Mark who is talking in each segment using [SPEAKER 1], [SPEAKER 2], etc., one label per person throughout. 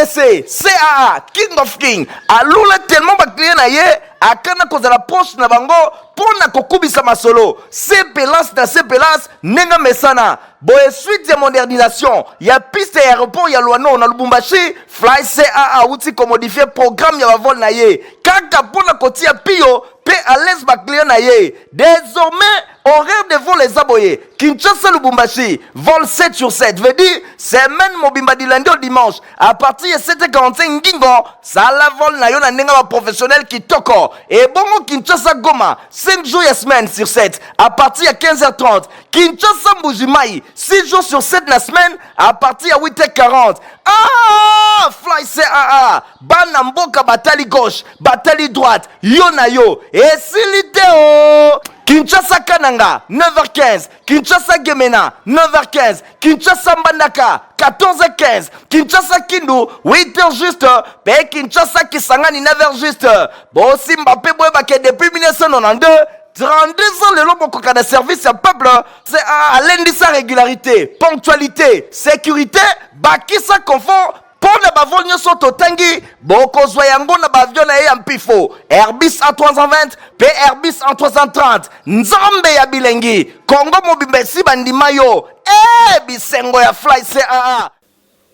[SPEAKER 1] RDC, CAA, King of King, alula tellement ba client na ye akana kozala proche na bango mpo na kokubisa masolo sepelance na sepelance ndenge mesana boye. Suite ya modernisation ya piste ya aéroport ya Luano na Lubumbashi, Fly CAA awuti komodifier programme ya bavol na ye kaka mpo na kotia pio mpe à l'aise baclient na ye. Désormais, horaire de vol eza boye: Kinshasa Lubumbashi, vol 7 sur 7, veut dire semaine mobimba, du lundi au dimanche, à partir ya 7h45 ngingo sala vol na yo na ndenge ya baprofessionnel kitoko. Ebongo Kinshasa Goma, 5 jours ya semaine sur 7, à partir ya 15h30. Kinshasa Mbujimai, 6 jours sur 7 na semaine, à partir ya 8h40. Ah, Fly CAA, bana mboka batali gauche, batali droite, yo na yo esili te o. Kinshasa Kananga, 9h15. Kinshasa Gemena, 9h15. Kinshasa Mbandaka, 14h15. Kinshasa Kindu, 8h juste. Mpe Kinshasa Kisangani, 9h juste. Bosimba mpe boyebake, depuis 1992, 32 ans lelo, bokoka na service ya peuple. Alendisa régularité, ponctualité, sécurité, bakisa confort. Mpo na bavol nyonso totangi, bokozwa yango na baavion na ye ya mpifo Airbus A320 mpe Airbus A330. Nzambe ya bilengi, Kongo mobimba esi bandima yo e bisengo ya Fly CAA.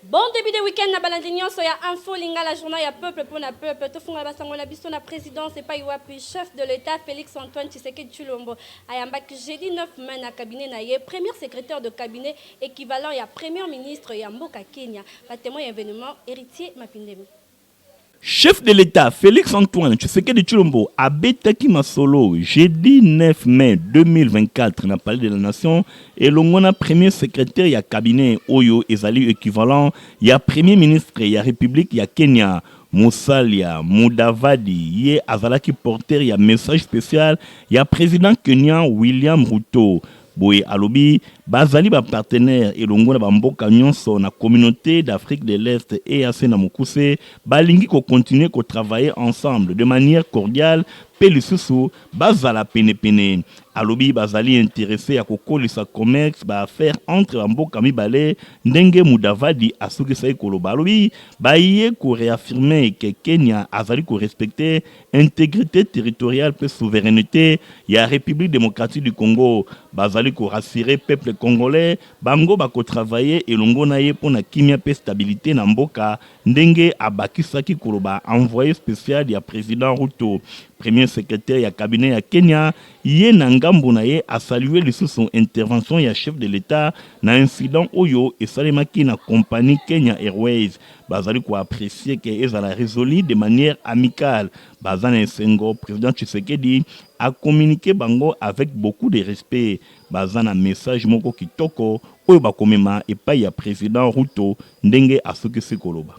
[SPEAKER 2] Bon début de week-end na balandi nyonso ya Info Lingala, journal ya peuple mpo na peuple. Tofungola basango na biso na présidence, epai wapi chef de l'État Félix Antoine Tshisekedi Tshilombo ayambaki jeudi 9 mai na cabinet na ye premier secrétaire de cabinet, équivalent ya premier ministre ya mboka Kenya. Batémoin ya événement: Héritier Mapindemi.
[SPEAKER 3] Chef de l'État Félix Antoine Tshisekedi Tshilombo abetaki masolo jeudi 9 mai 2024 na Palais de la Nation elongo na premier secrétaire ya cabinet oyo ezali équivalent ya premier ministre ya République ya Kenya, Musalia Mudavadi. Ye azalaki porteur ya message spécial ya président kenyan William Ruto. Boye alobi bazali bapartenaire elongo na bamboka nyonso na Communauté d'Afrique de l'Est, EAC na mokuse. Balingi kocontinuer kotravailler ensemble de manière cordiale mpe lisusu bazala penepene. Alobi bazali intéressé ya kokolisa commerce, baaffaire entre bamboka mibale. Ndenge Mudavadi asukisaki koloba, alobi baye koréaffirmer ke Kenya azali korespecter intégrité territoriale mpe souveraineté ya République démocratique du Congo. Bazali korassurer peuple congolais, bango bakotravailler elongo na ye mpo na kimia mpe stabilité na mboka. Ndenge abakisaki koloba envoyé spécial ya président Ruto, premier secrétaire ya cabinet ya Kenya, ye na ngambo na ye asaluer lisusu intervention ya chef de l'État na incident oyo esalemaki na compagnie Kenya Airways. Bazali koapprécier ke ezala résolu de manière amicale. Baza na esengo président Tshisekedi acommuniquer bango avec beaucoup de respect. Baza na message moko kitoko oyo bakomema epai ya président Ruto. Ndenge asukisi koloba.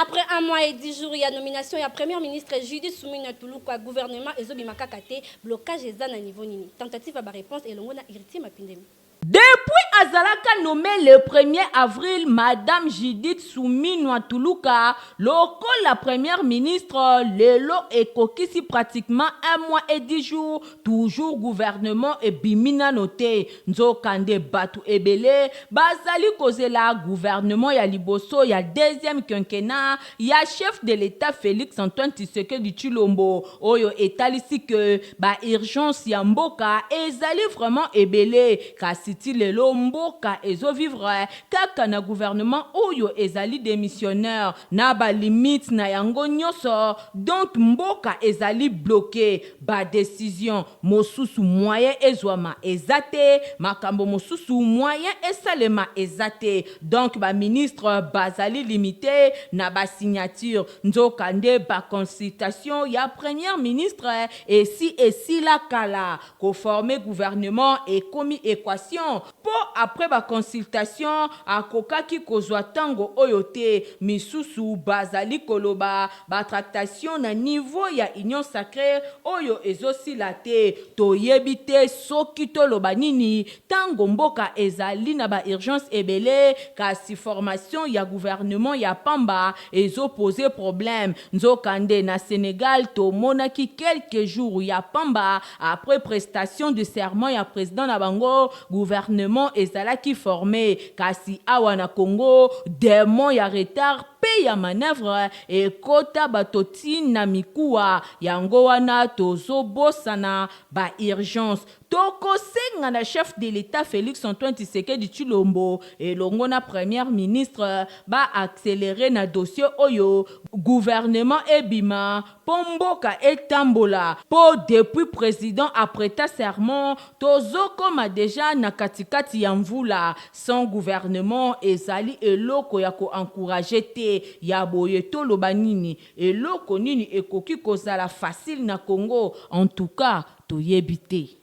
[SPEAKER 2] Après un mois et 10 jours ya nomination ya premier ministre Judith Suminwa Tuluka, gouvernement ezobima kaka te. Blocage eza na niveau nini? Tentative ya baréponse elongo na Héritier Mapindemi.
[SPEAKER 4] Depuis azalaka nommé le 1er avril, Madame Judith Suminwa Tuluka lokola première ministre, lelo ekokisi pratiquement un mois et 10 jours, toujours gouvernement ebimi nano te. Nzokande bato ebele bazali kozela gouvernement ya liboso ya deuxième quinquennat ya chef de l'État Félix Antoine Tshisekedi Tshilombo, oyo etalisi ke baurgence ya mboka ezali vraiment ebele. Kasi ti lelo mboka ezovivre kaka na gouvernement oyo ezali démissionnaire na balimite na yango nyonso. Donc mboka ezali bloqué, badécision mosusu moyen ezwama eza te, makambo mosusu moyen esalema eza te. Donc baministre bazali limité na basignature. Nzokande baconsultation ya premier ministre esi esila kala. Koformer gouvernement ekomi équation, mpo après baconsultation akokaki kozwa ntango oyo te. Misusu bazali koloba batractation na niveau ya Union sacrée oyo ezosila te. Toyebi te soki toloba nini ntango mboka ezali na baurgence ebele, kasi formation ya gouvernement ya pamba ezopose problème. Nzokande na Sénégal, tomonaki quelques jours ya pamba après prestation de serment ya président na bango, gouvernement ezalaki formé. Kasi awa na Congo, démon ya retard. mpe ya manœuvre ekota bato ti na mikuwa, yango wana tozobosana ba urgence. Tokosenga na chef de l'Etat Felix Antoine Tshisekedi Tshilombo elongo na Première ministre ba accelerer na dossier oyo, gouvernement ebima mpo mboka etambola mpo depuis president a preta serment tozokoma dejà na kati kati ya mvula. Sans gouvernement ezali eloko ya ko encourager te. Ya boye toloba nini? Eloko nini ekoki kozala facile na Congo? En tout cas toyebi te.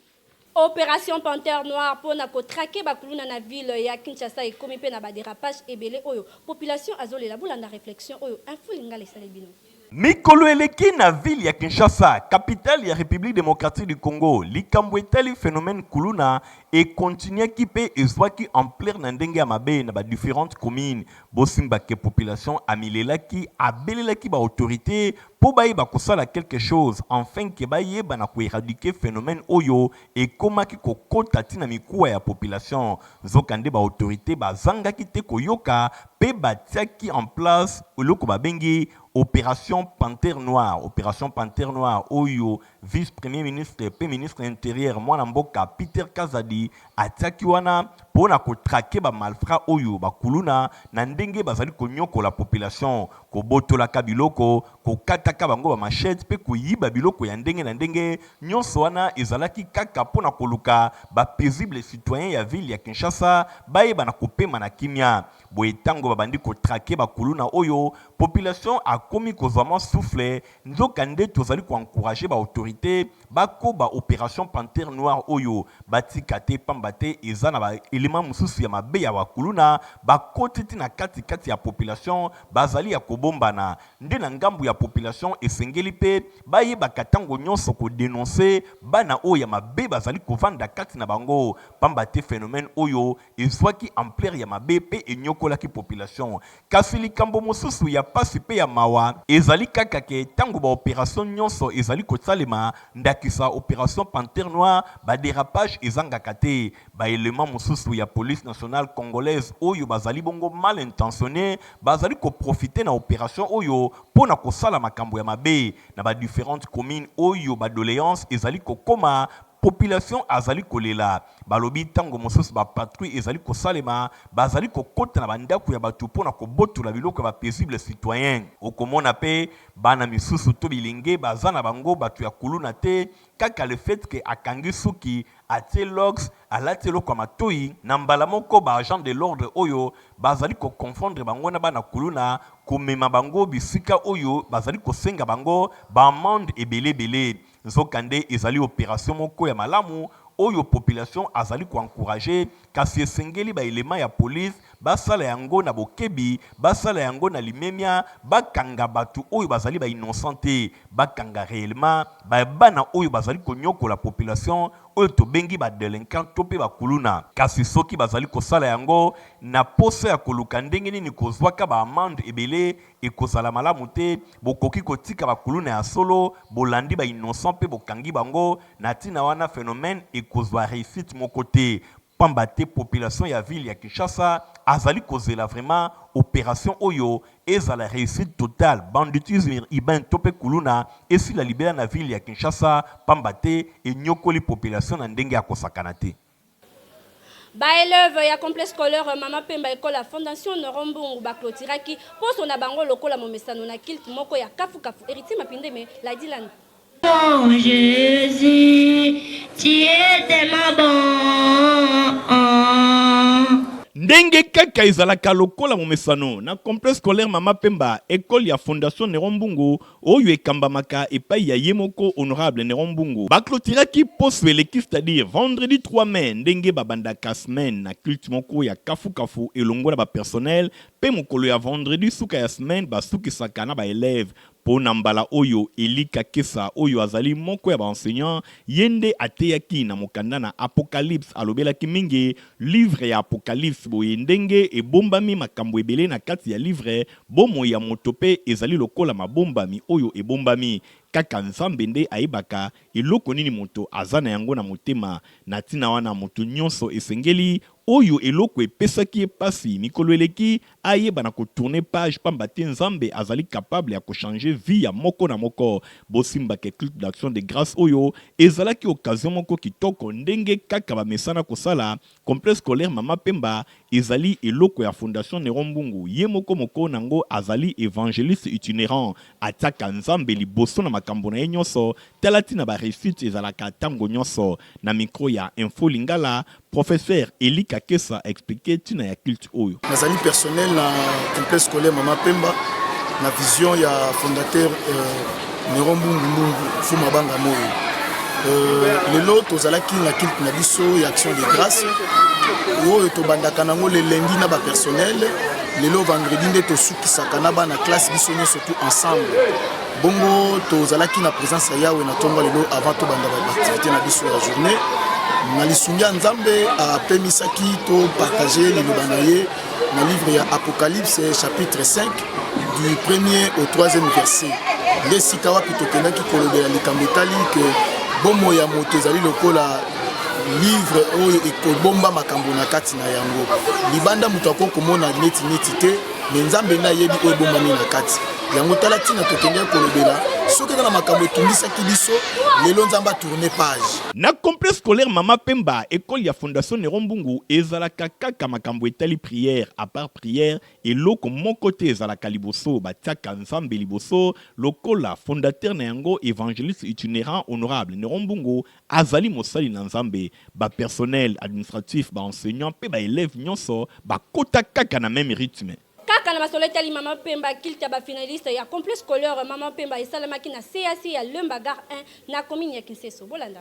[SPEAKER 2] Operation Panthère Noire mpo na ko traquer ba kuluna na ville ya Kinshasa ekomi mpe na ba derapages ebele oyo population azolela. Bolanda reflexion oyo Info Lingala esali bino.
[SPEAKER 1] Mikolo eleki na ville ya Kinshasa, capitale ya Republique democratique du Congo, likambo etali phenomène kuluna e continuaki mpe ezuaki ampleur na ndenge ya mabe na ba differentes communes. Bosimba que population amilelaki, abelelaki ba autorites mpo bayeba kosala quelque chose enfin que bayeba na ko eradiquer phenomène oyo ekomaki kokota ti na mikuwa ya population. Nzokande ba autorites bazangaki te koyoka mpe batiaki en place eloko babengi Operation Panthère Noire. Operation Panthère Noire oyo vice-premier ministre mpe ministre ya Interieur mwana mboka Peter Kazadi atiaki wana mpo na ko traquer ba malfrats oyo ba kuluna na ndenge bazali konyokola population, kobotolaka biloko, kokataka bango ba machettes mpe koyiba biloko ya ndenge na ndenge. Nionso wana ezalaki kaka mpo na koluka ba paisibles citoyens ya ville ya Kinshasa bayeba na kopema na kimia. Boye tango babandi ko traquer ba kuluna oyo, population akomi kozwa mwa souffle. Nzoka nde tozali ko encourager ba autorites bakoba operation Panthère Noire oyo, batika te pamba te eza na ba elements mosusu ya mabe ya ba kuluna bakoti ti na kati kati ya population bazali ya kobombana. Nde na ngambo ya population esengeli pe bayebaka tango nionso ko denoncer bana oyo ya mabe bazali kovanda kati na bango pamba te phenomène oyo ezwaki ampleur ya mabe mpe enyokolaki population. Kasi likambo mosusu ya pasi mpe ya mawa ezali kaka ke tango ba operations nionso ezali kosalema, ndakisa operation Panthère Noire, ba derapages ezangaka te. Ba elements mosusu ya police nationale congolaise oyo bazali bongo mal intentionnes bazali ko profiter na operation oyo mpo na kosala makambo ya mabe na ba differentes communes oyo ba doleances ezali kokoma. Population azali kolela. Balobi tango mosusu ba patrouilles ezali kosalema, bazali kokota na ba ndaku ya batu mpo na kobotola biloko ya ba paisibles citoyens. Okomona pe bana misusu to bilenge baza na bango batu ya kuluna te, kaka le fait que akangi suki, atie locks, alati eloko ya matoyi, na mbala moko ba agents de l'ordre oyo bazali ko confondre bango na bana kuluna, komema bango bisika oyo bazali kosenga bango ba amendes ebele ebele. Nzokande ezali operation moko ya malamu oyo population azali ko encourager, kasi esengeli ba elements ya police basala yango na bokebi, basala yango na limemia, bakanga batu oyo bazali ba innocents te, bakanga reellement ba bana oyo bazali konyokola population oyo tobengi ba delinquants to mpe ba kuluna. Kasi soki bazali kosala yango na posa ya koluka ndenge nini kozwaka ba amendes ebele, Ekozala malamu te, bokoki kotika ba kuluna ya solo, bolandi ba innocents pe bokangi bango, na tina wana phenomène ekozua reussite moko te, pamba te population ya ville ya Kinshasa azali kozela vraiment operation oyo ezala reussite totale, banditisme urbain to pe kuluna esila libela na ville ya Kinshasa, pamba te enyokoli population na ndenge ya kosakana te.
[SPEAKER 2] Ba elèves ya complexe scolaire Mama Pemba ecole ya Fondation Noro Mbungu ba cloturaki poso na bango lokola momesano na culte moko ya kafu kafu. Heritier Mapindeme, Ladi Landa.
[SPEAKER 5] Bon Jesus, tu es tellement bon.
[SPEAKER 3] Ndenge kaka ezalaka lokola momesano na complexe scolaire Mama Pemba, ecole ya Fondation Nero Mbungu, oyo ekambamaka epayi ya ye moko Honorable Neron Mbungu, ba cloturaki poso eleki c'est-à-dire vendredi 3 mai ndenge babandaka semaine na culte moko ya kafu kafu elongo na ba personnels pe mokolo ya vendredi suka ya semaine basukisaka na ba elèves po na mbala oyo Elie Kakesa oyo azali moko ya ba enseignants ye nde ateyaki na mokanda na Apocalypse alobelaki mingi livre ya Apocalypse boye ndenge ebombami makambo ebele na kati ya livre Bomoi ya moto mpe ezali lokola mabombami oyo ebombami. Kaka Nzambe nde ayebaka eloko nini moto aza na yango na motema. Na ntina wana, moto nyonso esengeli oyo eloko epesaki ye pasi mikolo eleki ayeba na ko tourner page pamba te Nzambe azali capable ya ko changer vie ya moko na moko. Bosimba ke culte d'action de grace oyo ezalaki occasion moko kitoko ndenge kaka bamesana kosala. Complexe scolaire Mama Pemba ezali eloko ya Fondation Neron Mbungu, ye moko mokoo n'ango azali evangeliste itinerant, atiaka Nzambe liboso na makambo na ye nionso, tala tina ba reussites ezalaka tango nionso. Na micro ya Info Lingala, Professeur Elie Kakesa a expliquer tina ya culte oyo.
[SPEAKER 6] Nazali personnel na complexe scolaire Mama Pemba na vision ya fondateur Neron Mbungu Mbungu Fuma Banga Moyo. Lelo tozalaki na culte na biso ya action de grâce oyo tobandaka nango le lundi na ba personnel, lelo vendredi nde tosukisaka na bana classe biso nyonso tout ensemble. Bongo tozalaki na présence ya Yahweh na tongo lelo avant tobanda ba activité na biso ya journée. Na lisungi ya Nzambe apemisaki to partager liloba na ye na livre ya Apocalypse chapitre 5 du premier au troisième verset. Nde esika wapi tokendaki kolobela likambo etali ke bomoi ya moto ezali lokola livre oyo ekobomba makambo na kati na yango. Libanda moto akoki komona neti neti te, me Nzambe nde ayebi oyo ebombami na kati yango. Tala ntina tokendeki kolobela soki eza na makambo etungisaki biso lelo, Nzambe atourne page.
[SPEAKER 3] Na complexe scolaire Mama Pemba, ecole ya Fondation Neron Mbungu ezalaka kaka makambo etali prière, à part prière eloko moko te ezalaka liboso, batiaka Nzambe liboso lokola fondateur na yango evangeliste itinerant honorable Neron Mbungu azali mosali na Nzambe, ba personnel administratif, ba enseignants pe ba elèves nionso bakota kaka na meme rythme.
[SPEAKER 2] Kaka na masolo etali Mama Pemba, culte ya ba finalistes ya complexe scolaire Mama Pemba esalemaki na CAC ya Lemba Gare 1 na commune ya Kinseso. Bolanda.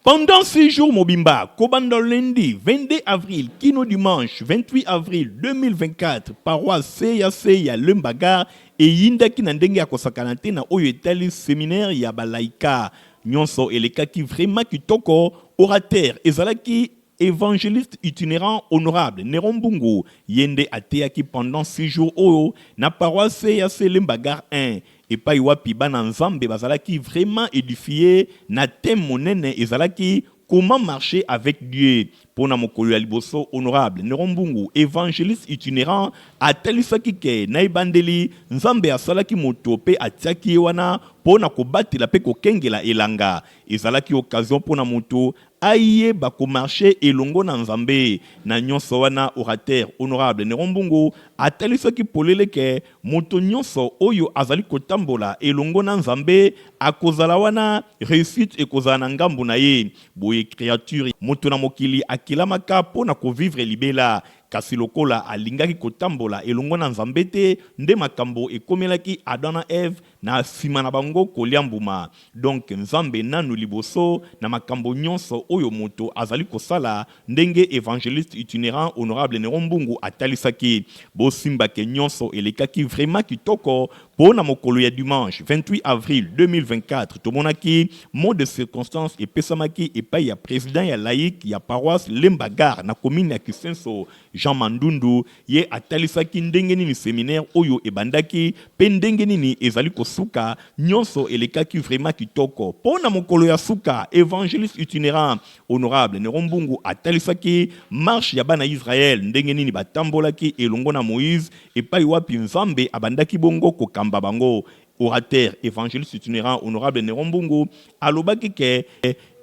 [SPEAKER 3] Pendant 6 jours mobimba, kobanda lundi 22 avril kino dimanche 28 avril 2024, paroisse CAC ya Lemba Gare eyindaki na ndenge ya kosakana te na oyo etali seminaire ya ba laïka. Nionso elekaki vraiment kitoko, orateur ezalaki evangeliste itinerant honorable Neron Mbungu, ye nde ateyaki pendant 6 jours oyo na paroisse CAC Lemba Gare 1, epayi wapi bana Nzambe bazalaki vraiment edifier na thème monene ezalaki Comment marcher avec Dieu. Pona mokolo ya liboso honorable Neron Mbungu evangeliste itinerant atalisaki ke na ebandeli Nzambe asalaki moto pe atiaki ye wana po na kobatela pe kokengela elanga. Ezalaki occasion pona moto ayeba ko marcher elongo na Nzambe. Na nionso wana orateur honorable Neron Mbungu atalisaki polele ke moto nionso oyo azali kotambola elongo na Nzambe akozala wana, reussite ekozala na ngambo na ye. Boye creature moto na mokili akelamaka po na ko vivre libela, kasi lokola alingaki kotambola elongo na Nzambe te, nde makambo ekomelaki Adam na Eve na sima na bango kolia mbuma. Donc Nzambe nanu liboso na makambo nionso oyo moto azali kosala, ndenge evangeliste itinerant honorable Neron Mbungu atalisaki. Bosimba ke nionso elekaki vraiment kitoko po na mokolo ya dimanche 28 avril 2024 tomonaki mot de circonstance epesamaki epayi ya president ya laïc ya paroisse Lemba Gare na commune ya Kisenso Jean Mandundu. Ye atalisaki ndenge nini seminaire oyo ebandaki pe ndenge nini ezali kosuka. Nionso elekaki vraiment kitoko. Po na mokolo ya suka, evangeliste itinerant honorable Neron Mbungu atalisaki marche ya bana Israël, ndenge nini batambolaki elongo na Moïse epai wapi Nzambe abandaki bongo kokamba bango. Orateur, evangeliste itinerant honorable Neron Mbungu alobaki ke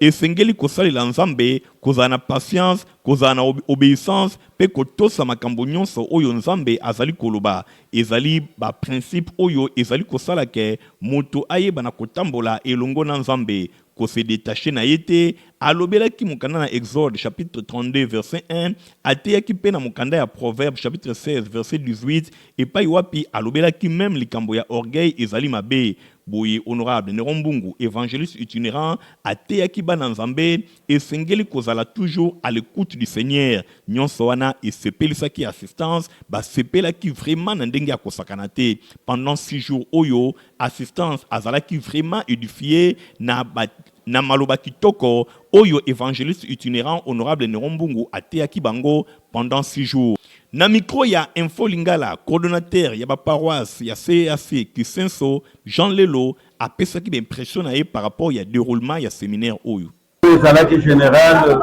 [SPEAKER 3] esengeli kosalela Nzambe, kozala na patience, kozala na obeissance pe kotosa makambo nyonso oyo Nzambe azali koloba. Ezali ba principes oyo ezali kosala ke moto ayeba na kotambola elongo na Nzambe, ko se detacher na ye te. Alobelaki mokanda na Exode chapitre 32 verset 1, ateyaki pe na mokanda ya Proverbes chapitre 16 verset 18 epai wapi alobelaki meme likambo ya orgueil ezali mabe. Boye honorable Neron Mbungu, evangeliste itinerant, ateyaki bana Nzambe esengeli kozala toujours à l'ecoute du Seigneur. Nionso wana esepelisaki assistance, basepelaki vraiment na ndenge ya kosakana te. Pendant 6 jours oyo, assistance azalaki vraiment edifie na ba na maloba kitoko oyo evangeliste itinerant honorable Neron Mbungu ateyaki bango pendant 6 jours. Na micro ya Info Lingala, coordonnateur ya ba paroisses ya CEAC Kisenso, Jean Lelo, apesaki ba impressions na ye par rapport ya deroulement ya seminaire oyo.
[SPEAKER 7] Ezalaki general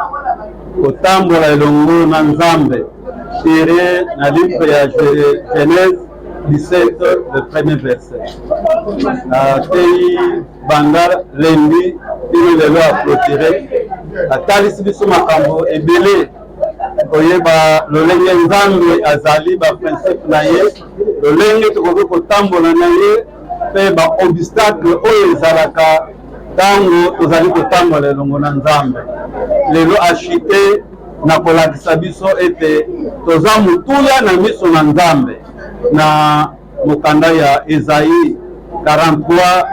[SPEAKER 7] kotambola elongo na Nzambe tire na livre ya Genèse 17 le premier verset. Ateyi banda lundi kino lelo a clôturer, atalisi biso makambo ebele koyeba lolenge Nzambe azali, ba principe na ye, lolenge tokoki kotambola na ye mpe ba obstacle oyo ezalaka ntango tozali kotambola elongo na Nzambe. Lelo ashite na kolakisa biso ete toza motuya na miso na Nzambe na mokanda ya Esaïe 43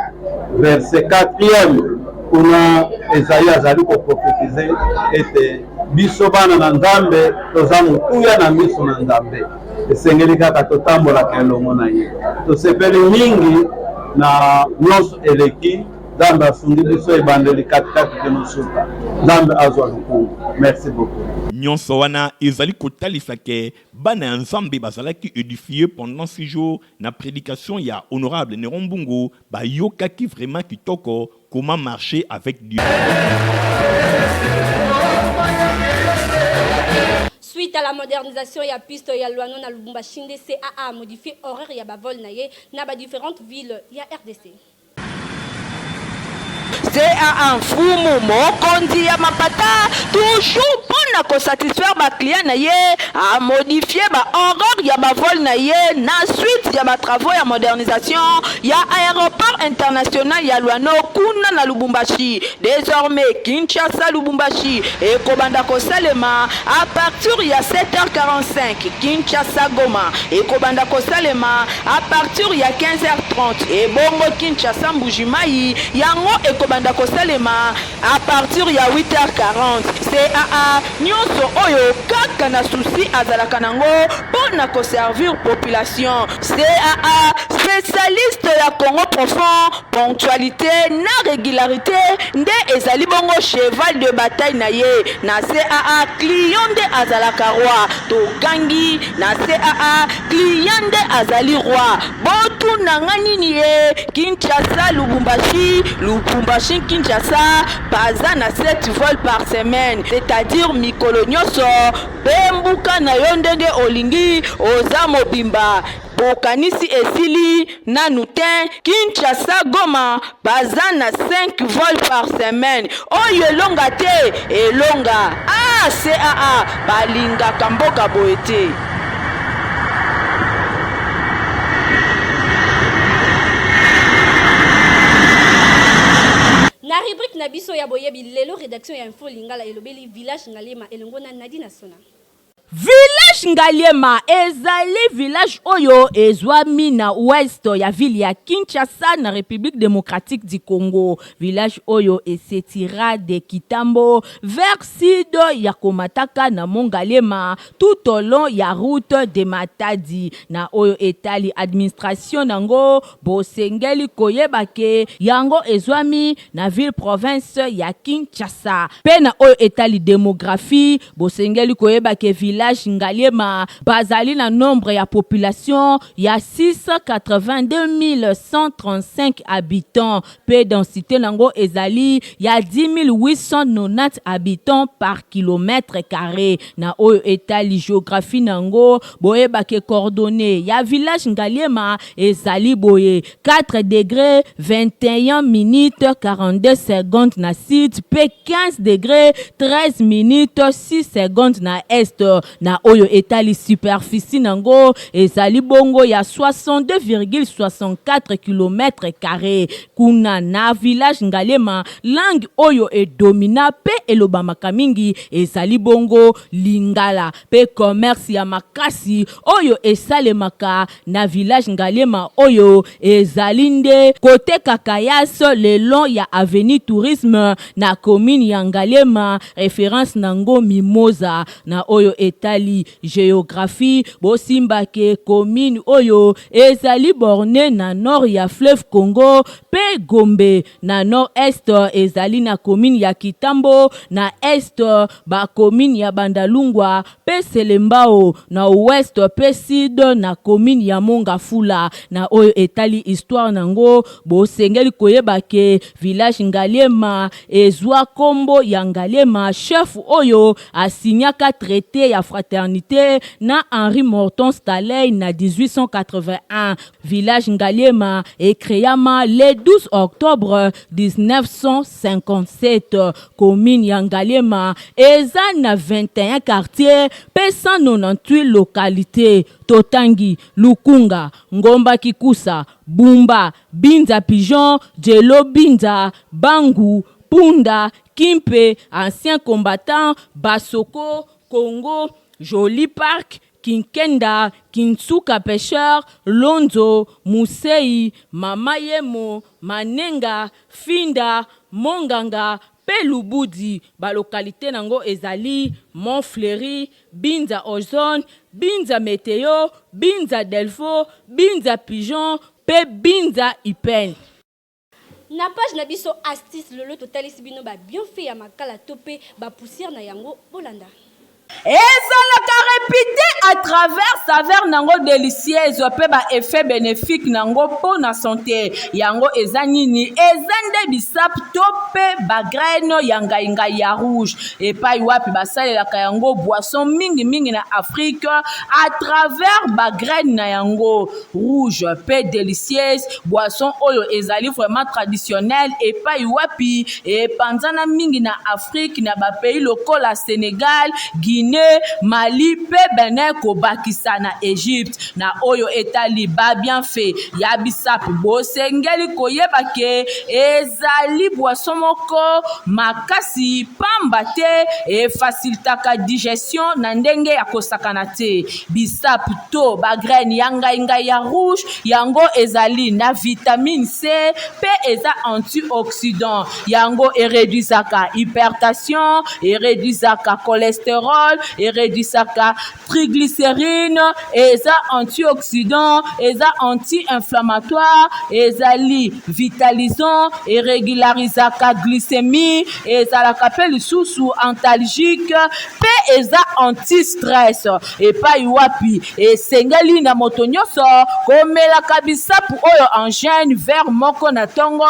[SPEAKER 7] verset 4e kuna Esaïe azali koprofetize ete biso bana na Nzambe toza motuya na miso na Nzambe, esengeli kaka totambolaka elongo na ye. Tosepeli mingi na nyonso eleki. Nzambe asungi biso ebandeli katikati kino suka. Nzambe azwa lokumu. Merci beaucoup.
[SPEAKER 3] Nyonso wana ezali kotalisa ke Bana ya Nzambe bazalaki edifier pendant 6 jours na predication ya honorable Neron Mbungu, bayokaki vraiment kitoko comment marcher avec Dieu.
[SPEAKER 2] Suite à la modernisation ya piste ya Luano na Lubumbashi nde CAA a modifier horaire ya ba vols na ye na ba differentes villes ya rdc.
[SPEAKER 4] CAA mfumu mokonzi ya mapata toujours mpo na ko satisfaire ba clients na ye a modifier ba horaires ya ba vols na ye na suite ya ba travaux ya modernisation ya aeroport international ya Luano kuna na Lubumbashi. Desormais Kinshasa-Lubumbashi ekobanda kosalema à partir ya 7h45, Kinshasa-Goma ekobanda kosalema à partir ya 15h30 ebongo Kinshasa Mbuji Mayi yango ekobanda kosalema à partir ya 8h40. CAA nionso oyo kaka na souci azalaka nango po na ko servir population. CAA specialiste ya Congo profond, ponctualite na regularite nde ezali bongo cheval de bataille na ye. Na CAA client nde azalaka roi. Togangi na CAA Client nde azali roi. Botuna nga nini ye Kinshasa Lubumbashi, Lubumbashi Kinshasa baza na 7 vols par semaine c'est à dire mikolo nyoso bembuka na yo ndenge olingi oza mobimba bokanisi esili nanu tein Kinshasa Goma baza na 5 vols par semaine oyo elonga te elonga ah CAA balingaka mboka boye te.
[SPEAKER 2] Na rubrique na biso ya boyebi lelo redaction ya Info Lingala elobeli village Ngaliema elongo na Nadine Asona.
[SPEAKER 4] Village Ngaliema ezali village oyo ezwami na ouest ya ville ya Kinshasa na Republique democratique du Congo. Village oyo e s'etira de Kitambo vers sud ya komataka na mont Ngaliema tout au long ya route de Matadi. Na oyo etali administration nango, bosengeli koyeba ke yango ezwami na ville-province ya Kinshasa. Mpe na oyo etali demographie, bosengeli koyeba ke village Ngaliema bazali na nombre ya population ya 682.135 habitants mpe densite nango ezali ya 10.890 habitants par kilomètre carre. Na oyo etali geographie nango, boyeba ke coordonnees ya village Ngaliema ezali boye, 4 degre 21 minutes 42 secondes na sud mpe 15 degre 13 minutes 6 secondes na est. Na oyo etali superficie nango, ezali bongo ya 62,64 kilomètres carres. Kuna na village Ngaliema, langue oyo e domina mpe elobamaka mingi ezali bongo lingala mpe commerce ya makasi oyo esalemaka Na village Ngaliema oyo ezali nde koteka caillasse le long ya avenue tourisme na commune ya Ngaliema, reference na ngo Mimoza. Na oyo etali Geographie, bosimba ke commune oyo ezali bornee na nord ya fleuve Congo mpe Gombe, na nord-est ezali na commune ya Kitambo, na est ba communes ya Bandalungwa mpe Selembao, na ouest mpe sud na commune ya Mont-Ngafula. Na oyo etali histoire nango, bosengeli koyeba ke village Ngaliema ezua kombo ya Ngaliema, chef oyo a signaka traite ya fraternite na Henry Morton Stanley na 1881. Village Ngaliema e creama le 12 octobre 1957. Commune ya Ngaliema eza na 21 quartiers mpe 198 localites. Totangi, Lukunga, Ngomba Kikusa, Bumba, Binza Pigeon, Djelo Binza, Bangu, Punda, Kimpe, Ancien Combattant, Basoko, Congo, Jolie Park, Kinkenda, Kinsuka Pecheur, Lonzo, Musei, Mama Yemo, Manenga, Finda, Monganga mpe Lubudi. Ba localites nango ezali, Mont Fleury, Binza Ozone, Binza Meteo, Binza Delvaux, Binza Pigeon mpe Binza Ipen.
[SPEAKER 2] Na page na biso astuce lelo totalisi bino ba bienfaits ya makala to pe ba poussière na yango bolanda.
[SPEAKER 4] Ezalaka repute à travers saveur nango delicieuse pe ba effets benefiques nango po na sante. Yango eza nini? Eza nde bisap to pe ba graines ya ngayi ngayi ya rouge epayi wapi basalelaka yango boisson mingi mingi na Afrique à travers ba graines na yango. Rouge pe delicieuse, boisson oyo ezali vraiment traditionnelle epayi wapi epanzana mingi na Afrique na ba pays lokola Senegal, Guinee, Mali pe Benin kobakisa na Egypte. Na oyo etali ba bienfaits ya bissap bosengeli koyeba ke ezali boisson moko makasi pamba te e facilitaka digestion na ndenge ya kosakana te. Bissap to ba graines ya ngai ngai ya rouge yango ezali na vitamine C pe eza antioxydant yango e reduisaka hypertension, e reduisaka cholesterol, e reduisaka triglycerine, eza antioxydant, eza anti-inflammatoire, ezali vitalisant, e regularisaka glycemie, ezalaka pe lisusu antalgique pe eza anti-stress. Epai wapi esengeli na moto nyonso komelaka bisapu oyo en jeune verre moko na tongo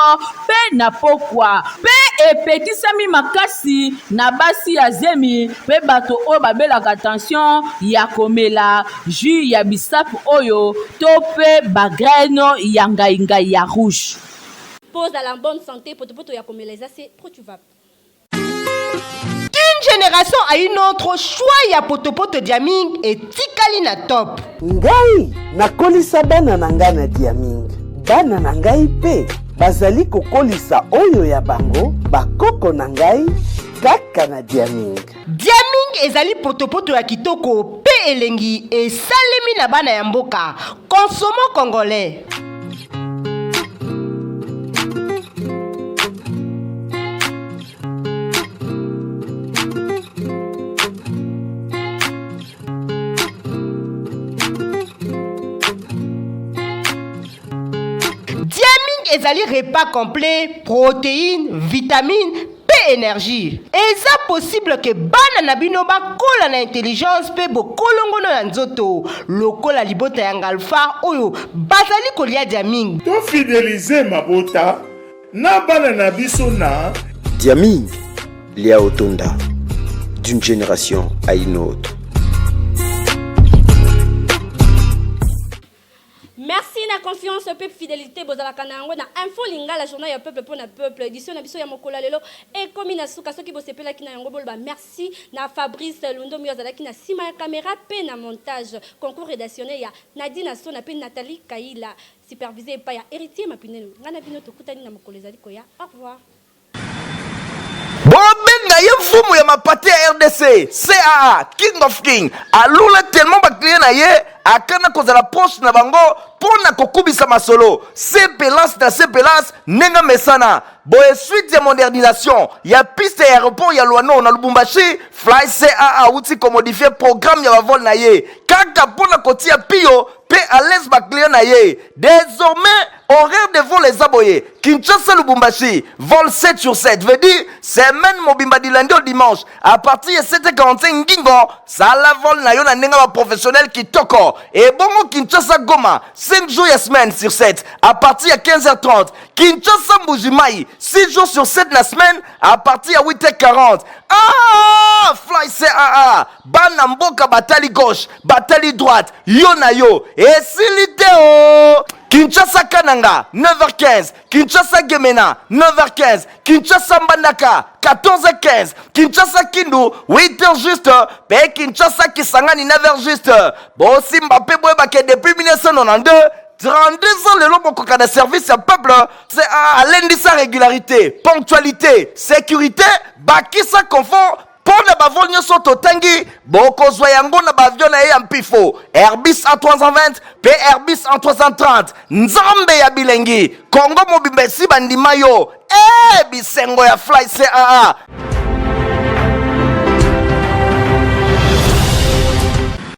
[SPEAKER 4] pe na pokwa, pe epekisami makasi na basi ya zemi pe bato oyo babelaka tension ya komela jus ya bisapu oyo to pe ba graines ya ngayi-ngayi ya rouge.
[SPEAKER 2] Po ozala en bonne sante, potopoto ya komela eza se Protuvap.
[SPEAKER 8] D'une generation à une autre, choix ya potopoto Diaming etikali na top.
[SPEAKER 9] Ngai nakolisa bana na ngai na Diaming. Bana na ngai mpe bazali kokolisa oyo ya bango bakoko na ngai kaka na Diaming.
[SPEAKER 8] Diaming ezali potopoto ya kitoko mpe elengi esalemi na bana ya mboka. Consommons congolais. Diaming ezali repas complet, proteines, vitamines mpe energie. Eza possible ke bana na bino bakola na intelligence mpe bokolongono ya nzoto lokola libota ya Ngalfar oyo bazali kolia Diaming.
[SPEAKER 10] To fideliser mabota na bana na biso na.
[SPEAKER 11] Diaming, lia otonda, d'une generation à une autre.
[SPEAKER 2] Merci na confiance pe fidelite bozalaka na yango na Info Lingala journal ya peuple pona peuple edition na biso ya mokolo ya lelo ekomi na suka soki bosepelaki na yango boloba merci na Fabrice Lundomi oyo azalaki na sima ya camera pe na montage concours redactionnel ya Nadine Asona pe Nathalie Kayila supervise epai ya Heritier Mapinelu ngai na bino tokutani na mokolo ezali koya au revoir.
[SPEAKER 1] Bobenga ye Mfumu ya mapate ya RDC, CAA, King of King, alula tellement ba client na ye akana kozala proche na bango mpo na kokubisa masolo sepelance na sepelance ndenge mesana boye. Suite ya modernisation ya piste ya aéroport ya Luano na Lubumbashi, Fly CAA awuti komodifier programme ya bavol na ye kaka mpo na kotia pio mpe à l'aise baclient na ye. Désormais, horaire de vol eza boye: Kinshasa Lubumbashi, vol 7 sur 7, veut dire semaine mobimba, du lundi au dimanche, à partir ya 7h45 ngingo sala vol na yo na ndenge ya baprofessionnel kitoko. Ebongo Kinshasa Goma, 5 jours ya semaine sur 7, à partir ya 15h30. Kinshasa Mbujimai, 6 jours sur 7 na semaine, à partir ya 8h40. Ah, Fly CAA, bana mboka batali gauche, batali droite, yo na yo esili te o. Kinshasa Kananga, 9h15. Kinshasa Gemena, 9h15. Kinshasa Mbandaka, 14h15. Kinshasa Kindu, 8h juste. Mpe Kinshasa Kisangani, 9h juste. Bosimba mpe boyebake, depuis 1992, 32 ans lelo, bokoka na service ya peuple. C'est alendisa régularité, ponctualité, sécurité, bakisa confort. Mpo na bavol nyonso totangi, bokozwa yango na baavion na ye ya mpifo, Airbus A320 mpe Airbus A330. Nzambe ya bilengi, Kongo mobimba esi bandima yo. E bisengo ya Fly CAA.